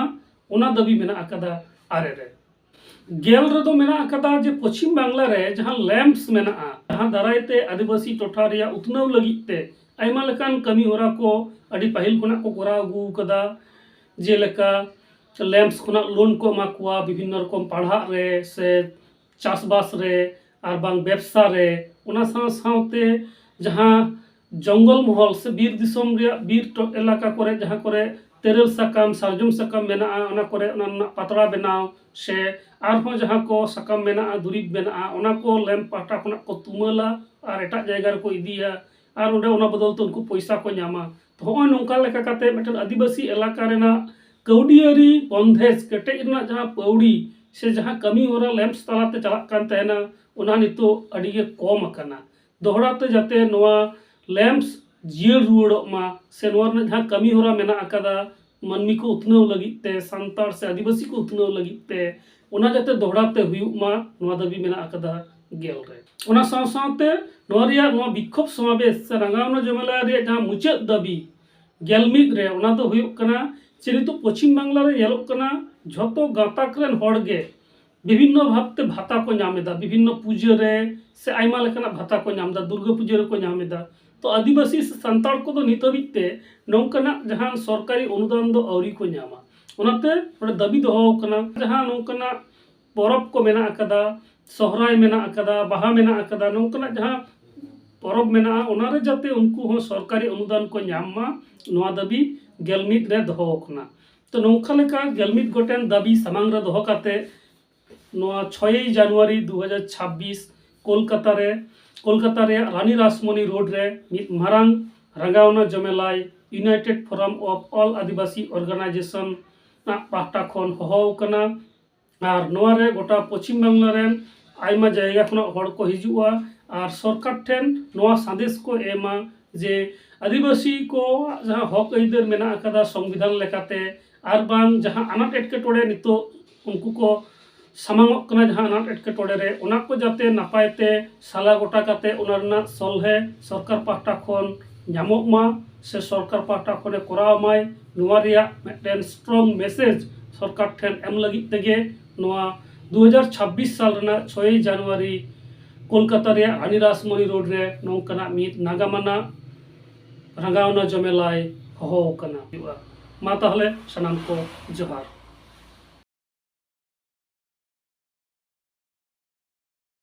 ᱚᱱᱟ ᱫᱟᱹᱵᱤ ᱢᱮᱱᱟᱜ ᱟᱠᱟᱫᱟ ᱟᱨᱮ ᱨᱮ᱾ ᱜᱮᱞ ᱨᱮᱫᱚ ᱢᱮᱱᱟᱜ ᱟᱠᱟᱫᱟ ᱡᱮ ᱯᱚᱪᱷᱤᱢ ᱵᱟᱝᱞᱟ ᱨᱮ ᱡᱟᱦᱟᱸ ᱞᱮᱢᱯᱥ ᱢᱮᱱᱟᱜᱼᱟ, ᱡᱟᱦᱟᱸ ᱫᱟᱨᱟᱭ ᱛᱮ ᱟᱹᱫᱤᱵᱟᱹᱥᱤ ᱴᱚᱴᱷᱟ ᱨᱮᱭᱟᱜ ᱩᱛᱱᱟᱹᱣ ᱞᱟᱹᱜᱤᱫ ᱛᱮ ᱟᱭᱢᱟ ᱞᱮᱠᱟᱱ ᱠᱟᱹᱢᱤ ᱦᱚᱨᱟ ᱠᱚ ᱟᱹᱰᱤ ᱯᱟᱹᱦᱤᱞ ᱠᱷᱚᱱᱟᱜ ᱠᱚ ᱠᱚᱨᱟᱣ ᱟᱹᱜᱩ ᱟᱠᱟᱫᱟ᱾ ᱡᱮᱞᱮᱠᱟ ᱞᱮᱢᱯᱥ ᱠᱷᱚᱱᱟᱜ ᱞᱳᱱ ᱠᱚ ᱮᱢᱟ ᱠᱚᱣᱟ ᱵᱤᱵᱷᱤᱱᱱᱚ ᱨᱚᱠᱚᱢ ᱯᱟᱲᱦᱟᱜ ᱨᱮ ᱥᱮ ᱪᱟᱥᱵᱟᱥ ᱨᱮ ᱟᱨ ᱵᱟᱝ ᱵᱮᱵᱽᱥᱟ ᱨᱮ᱾ ᱚᱱᱟ ᱥᱟᱶ ᱥᱟᱶᱛᱮ ᱡᱟᱦᱟᱸ ᱡᱚᱝᱜᱚᱞ ᱢᱚᱦᱚᱞ ᱥᱮ ᱵᱤᱨ ᱫᱤᱥᱚᱢ ᱨᱮᱭᱟᱜ ᱵᱤᱨ ᱴᱚ-, ᱮᱞᱟᱠᱟ ᱠᱚᱨᱮ ᱡᱟᱦᱟᱸ ᱠᱚᱨᱮ ᱛᱮᱨᱮᱞ ᱥᱟᱠᱟᱢ, ᱥᱟᱨᱡᱚᱢ ᱥᱟᱠᱟᱢ ᱢᱮᱱᱟᱜᱼᱟ, ᱚᱱᱟ ᱠᱚᱨᱮ ᱚᱱᱟ ᱨᱮᱱᱟᱜ ᱯᱟᱛᱲᱟ ᱵᱮᱱᱟᱣ ᱥᱮ ᱟᱨᱦᱚᱸ ᱡᱟᱦᱟᱸ ᱠᱚ ᱥᱟᱠᱟᱢ ᱢᱮᱱᱟᱜᱼᱟ, ᱫᱩᱨᱤᱵᱽ ᱢᱮᱱᱟᱜᱼᱟ, ᱚᱱᱟ ᱠᱚ ᱞᱮᱢᱯ ᱯᱟᱦᱴᱟ ᱠᱷᱚᱱᱟᱜ ᱠᱚ ᱛᱩᱢᱟᱹᱞᱟ ᱟᱨ ᱮᱴᱟᱜ ᱡᱟᱭᱜᱟ ᱨᱮᱠᱚ ᱤᱫᱤᱭᱟ ᱟᱨ ᱚᱸᱰᱮ ᱚᱱᱟ ᱵᱚᱫᱚᱞ ᱛᱮ ᱩᱱᱠᱩ ᱯᱚᱭᱥᱟ ᱠᱚ ᱧᱟᱢᱟ᱾ ᱛᱚ ᱦᱚᱸᱜᱼᱚᱭ ᱱᱚᱝᱠᱟ ᱞᱮᱠᱟ ᱠᱟᱛᱮ ᱢᱤᱫᱴᱮᱱ ᱟᱹᱫᱤᱵᱟᱹᱥᱤ ᱮᱞᱟᱠᱟ ᱨᱮᱱᱟᱜ ᱠᱟᱹᱣᱰᱤᱭᱟᱹᱨᱤ ᱵᱚᱱᱫᱷᱮᱡᱽ ᱠᱮᱴᱮᱡ ᱨᱮᱱᱟᱜ ᱡᱟᱦᱟᱸ ᱯᱟᱹᱣᱲᱤ ᱥᱮ ᱡᱟᱦᱟᱸ ᱠᱟᱹᱢᱤ ᱦᱚᱨᱟ ᱞᱮᱢᱯᱥ ᱛᱟᱞᱟᱛᱮ ᱪᱟᱞᱟᱜ ᱠᱟᱱ ᱛᱟᱦᱮᱱᱟ, ᱚᱱᱟ ᱱᱤᱛᱚᱜ ᱟᱹᱰᱤ ᱜᱮ ᱠᱚᱢ ᱟᱠᱟᱱᱟ᱾ ᱫᱚᱦᱲᱟ ᱛᱮ ᱡᱟᱛᱮ ᱱᱚᱣᱟ ᱞᱮᱢᱯᱥ ᱡᱤᱭᱟᱹᱲ ᱨᱩᱣᱟᱹᱲᱚᱜ ᱢᱟ ᱥᱮ ᱱᱚᱣᱟ ᱨᱮᱱᱟᱜ ᱡᱟᱦᱟᱸ ᱠᱟᱹᱢᱤ ᱦᱚᱨᱟ ᱢᱮᱱᱟᱜ ᱟᱠᱟᱫᱟ ᱢᱟᱹᱱᱢᱤ ᱠᱚ ᱩᱛᱱᱟᱹᱣ ᱞᱟᱹᱜᱤᱫ ᱛᱮ, ᱥᱟᱱᱛᱟᱲ ᱥᱮ ᱟᱹᱫᱤᱵᱟᱹᱥᱤ ᱠᱚ ᱩᱛᱱᱟᱹᱣ ᱞᱟᱹᱜᱤᱫ ᱛᱮ, ᱚᱱᱟ ᱡᱟᱛᱮ ᱫᱚᱦᱲᱟ ᱛᱮ ᱦᱩᱭᱩᱜ ᱢᱟ, ᱱᱚᱣᱟ ᱫᱟᱹᱵᱤ ᱢᱮᱱᱟᱜ ᱟᱠᱟᱫᱟ ᱜᱮᱞ ᱨᱮ᱾ ᱚᱱᱟ ᱥᱟᱶ ᱥᱟᱶᱛᱮ ᱱᱚᱣᱟ ᱨᱮᱭᱟᱜ ᱱᱚᱣᱟ ᱵᱤᱠᱠᱷᱳᱵ ᱥᱚᱢᱟᱵᱮᱥ ᱥᱮ ᱨᱟᱸᱜᱟᱣᱱᱟ ᱡᱚᱢᱮᱞᱟᱭ ᱨᱮᱭᱟᱜ ᱡᱟᱦᱟᱸ ᱢᱩᱪᱟᱹᱫ ᱫᱟᱹᱵᱤ ᱜᱮᱞ ᱢᱤᱫ ᱨᱮ, ᱚᱱᱟ ᱫᱚ ᱦᱩᱭᱩᱜ ᱠᱟᱱᱟ ᱡᱮ ᱱᱤᱛᱚᱜ ᱯᱚᱪᱷᱤᱢ ᱵᱟᱝᱞᱟ ᱨᱮ ᱧᱮᱞᱚᱜ ᱠᱟᱱᱟ ᱡᱷᱚᱛᱚ ᱜᱟᱛᱟᱠ ᱨᱮᱱ ᱦᱚᱲ ᱜᱮ ᱵᱤᱵᱷᱤᱱᱱᱚ ᱵᱷᱟᱵᱽᱛᱮ ᱵᱷᱟᱛᱟ ᱠᱚ ᱧᱟᱢ ᱮᱫᱟ, ᱵᱤᱵᱷᱤᱱᱱᱚ ᱯᱩᱡᱟᱹ ᱨᱮ ᱥᱮ ᱟᱭᱢᱟ ᱞᱮᱠᱟᱱᱟᱜ ᱵᱷᱟᱛᱟ ᱠᱚ ᱧᱟᱢ ᱮᱫᱟ, ᱫᱩᱨᱜᱟᱹ ᱯᱩᱡᱟᱹ ᱨᱮᱠᱚ ᱧᱟᱢ ᱮᱫᱟ᱾ ᱛᱚ ᱟᱹᱫᱤᱵᱟᱹᱥᱤ ᱥᱮ ᱥᱟᱱᱛᱟᱲ ᱠᱚᱫᱚ ᱱᱤᱛ ᱦᱟᱹᱵᱤᱡ ᱛᱮ ᱱᱚᱝᱠᱟᱱᱟᱜ ᱡᱟᱦᱟᱱ ᱥᱚᱨᱠᱟᱨᱤ ᱚᱱᱩᱫᱟᱱ ᱫᱚ ᱟᱹᱣᱨᱤ ᱠᱚ ᱧᱟᱢᱟ᱾ ᱚᱱᱟᱛᱮ ᱱᱚᱰᱮ ᱫᱟᱹᱵᱤ ᱫᱚᱦᱚ ᱟᱠᱟᱱᱟ, ᱡᱟᱦᱟᱸ ᱱᱚᱝᱠᱟᱱᱟᱜ ᱯᱚᱨᱚᱵᱽ ᱠᱚ ᱢᱮᱱᱟᱜ ᱟᱠᱟᱫᱟ, ᱥᱚᱦᱨᱟᱭ ᱢᱮᱱᱟᱜ ᱟᱠᱟᱫᱟ, ᱵᱟᱦᱟ ᱢᱮᱱᱟᱜ ᱟᱠᱟᱫᱟ, ᱱᱚᱝᱠᱟᱱᱟᱜ ᱡᱟᱦᱟᱸ ᱯᱚᱨᱚᱵᱽ ᱢᱮᱱᱟᱜᱼᱟ, ᱚᱱᱟᱨᱮ ᱡᱟᱛᱮ ᱩᱱᱠᱩ ᱦᱚᱸ ᱥᱚᱨᱠᱟᱨᱤ ᱚᱱᱩᱫᱟᱱ ᱠᱚ ᱧᱟᱢ ᱢᱟ, ᱱᱚᱣᱟ ᱫᱟᱹᱵᱤ ᱜᱮᱞ ᱢᱤᱫ ᱨᱮ ᱫᱚᱦᱚ ᱟᱠᱟᱱᱟ᱾ ᱛᱚ ᱱᱚᱝᱠᱟ ᱞᱮᱠᱟ ᱜᱮᱞ ᱢᱤᱫ ᱜᱚᱴᱮᱱ ᱫᱟᱹᱵᱤ ᱥᱟᱢᱟᱝ ᱨᱮ ᱫᱚᱦᱚ ᱠᱟᱛᱮ ᱱᱚᱣᱟ ᱪᱷᱚᱭᱮᱭ ᱡᱟᱱᱩᱣᱟᱨᱤ ᱫᱩ ᱦᱟᱡᱟᱨ ᱪᱷᱟᱵᱵᱤᱥ ᱠᱳᱞᱠᱟᱛᱟ ᱨᱮ, ᱠᱳᱞᱠᱟᱛᱟ ᱨᱮᱭᱟᱜ ᱨᱟᱱᱤ ᱨᱟᱥᱢᱚᱱᱤ ᱨᱳᱰ ᱨᱮ ᱢᱤᱫ ᱢᱟᱨᱟᱝ ᱨᱟᱸᱜᱟᱣᱱᱟ ᱡᱚᱢᱮᱞᱟᱭ United Forum of All Adivasi Organization ᱟᱜ ᱯᱟᱦᱴᱟ ᱠᱷᱚᱱ ᱦᱚᱦᱚ ᱟᱠᱟᱱᱟ᱾ ᱟᱨ ᱱᱚᱣᱟ ᱨᱮ ᱜᱚᱴᱟ ᱯᱚᱪᱷᱤᱢ ᱵᱟᱝᱞᱟ ᱨᱮᱱ ᱟᱭᱢᱟ ᱡᱟᱭᱜᱟ ᱠᱷᱚᱱᱟᱜ ᱦᱚᱲ ᱠᱚ ᱦᱤᱡᱩᱜᱼᱟ ᱟᱨ ᱥᱚᱨᱠᱟᱨ ᱴᱷᱮᱱ ᱱᱚᱣᱟ ᱥᱟᱸᱫᱮᱥ ᱠᱚ ᱮᱢᱟ ᱡᱮ ᱟᱹᱫᱤᱵᱟᱹᱥᱤ ᱠᱚᱣᱟᱜ ᱡᱟᱦᱟᱸ ᱦᱚᱠ ᱟᱹᱭᱫᱟᱹᱨ ᱢᱮᱱᱟᱜ ᱟᱠᱟᱫᱟ ᱥᱚᱝᱵᱤᱫᱷᱟᱱ ᱞᱮᱠᱟᱛᱮ, ᱟᱨ ᱵᱟᱝ ᱡᱟᱦᱟᱸ ᱟᱱᱟᱴ ᱮᱴᱠᱮᱴᱚᱬᱮ ᱱᱤᱛᱚᱜ ᱩᱱᱠᱩ ᱠᱚ ᱥᱟᱢᱟᱝᱚᱜ ᱠᱟᱱᱟ ᱡᱟᱦᱟᱸ ᱟᱱᱟᱴ ᱮᱴᱠᱮᱴᱚᱬᱮ ᱨᱮ, ᱚᱱᱟ ᱠᱚ ᱡᱟᱛᱮ ᱱᱟᱯᱟᱭ ᱛᱮ ᱥᱟᱞᱟ ᱜᱚᱴᱟ ᱠᱟᱛᱮ ᱚᱱᱟ ᱨᱮᱱᱟᱜ ᱥᱚᱞᱦᱮ ᱥᱚᱨᱠᱟᱨ ᱯᱟᱦᱴᱟ ᱠᱷᱚᱱ ᱧᱟᱢᱚᱜ ᱢᱟ ᱥᱮ ᱥᱚᱨᱠᱟᱨ ᱯᱟᱦᱴᱟ ᱠᱷᱚᱱᱮ ᱠᱚᱨᱟᱣ ᱢᱟᱭ, ᱱᱚᱣᱟ ᱨᱮᱭᱟᱜ ᱢᱤᱫᱴᱮᱱ strong message ᱥᱚᱨᱠᱟᱨ ᱴᱷᱮᱱ ᱮᱢ ᱞᱟᱹᱜᱤᱫ ᱛᱮᱜᱮ ᱱᱚᱣᱟ ᱫᱩ ᱦᱟᱡᱟᱨ ᱪᱷᱟᱵᱵᱤᱥ ᱥᱟᱞ ᱨᱮᱱᱟᱜ ᱪᱷᱚᱭ ᱡᱟᱱᱩᱣᱟᱨᱤ ᱠᱳᱞᱠᱟᱛᱟ ᱨᱮᱭᱟᱜ ᱨᱟᱱᱤ ᱨᱟᱥᱢᱚᱱᱤ ᱨᱳᱰ ᱨᱮ ᱱᱚᱝᱠᱟᱱᱟᱜ ᱢᱤᱫ ᱱᱟᱜᱟᱢ ᱟᱱᱟᱜ ᱨᱟᱸᱜᱟᱣᱱᱟ ᱡᱚᱢᱮᱞᱟᱭ ᱦᱚᱦᱚ ᱟᱠᱟᱱᱟ᱾ ᱦᱩᱭᱩᱜᱼᱟ᱾ ᱢᱟ ᱛᱟᱦᱚᱞᱮ ᱥᱟᱱᱟᱢ ᱠᱚ ᱡᱚᱦᱟᱨ᱾